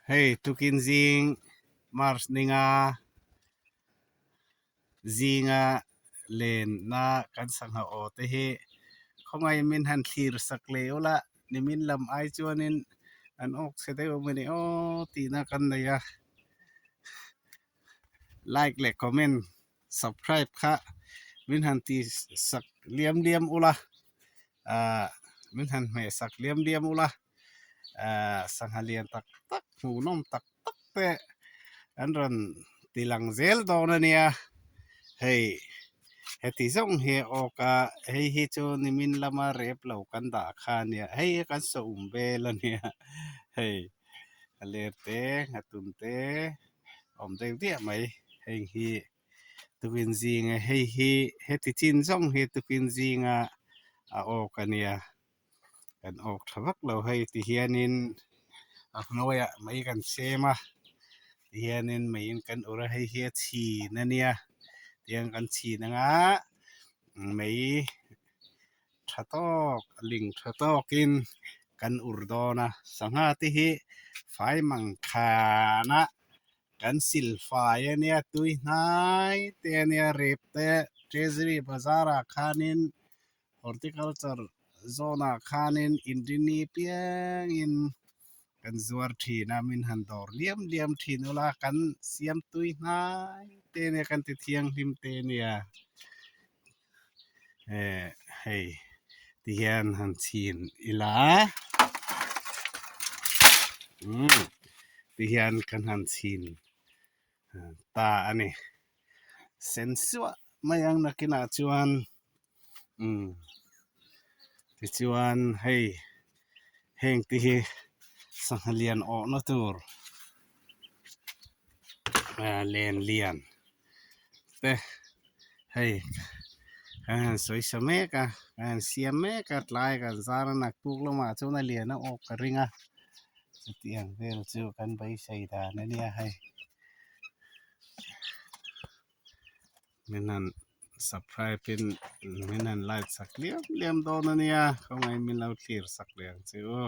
Hei tukin zing March ninga zinga lenna kan sangha aw te hi khawngaih min han thlir sak leh ula nimin lam ai chuanin an awk chhe deuh a mawni aw tihna kan nei a like leh comment subscribe kha min han ti sak liam liam ula ah min han hmeh sak liam liam ula ah sangha lian tak tak hmuhnawm tak tak te an rawn ti lang zel dawn a nia hei heti zawng hi a awk a hei hi chu nimin lama rep lo kan dah kha a nia hei hi kan sawm vel a nia hei a ler te a tum te a awm deuh diah mai heng hi tukin zinga hei hi heti chin zawng hi tukin zinga a awk a nia kan awk tha vak lo hei ti hianin a hnuaiah mai kan sem a ti hianin meiin kan ur a hei hi a chhin a nia tiang kan chhin anga mei tha tawk a ling tha tawkin kan ur dawn a sangha te hi fai mang khanah kan sil fai a nia tui hnai te a nia rep te treasury bazar ah khanin horticulture zone ah khanin inrini piangin kan zuar thin a min han dawr liam liam thin ula kan siam tui hnai te nia kan ti thianghlim te nia eh hei ti hian han chhin ila umm ti hian kan han chhin ta a ni sen suah mai ang nakinah chuan umm tichuan hei heng te hi sangha lian awhna tur ah len lian te hei kan han sawi sa mek a kan han siam mek a tlai kan zar a naktuk lamah chuan a lian a awk ka ring a chutiang vel chu kan beisei dan a nia hei. Min han subscribe in min han like sak liam liam dawn a nia khawngaih min lo thlir sak leh ang che u.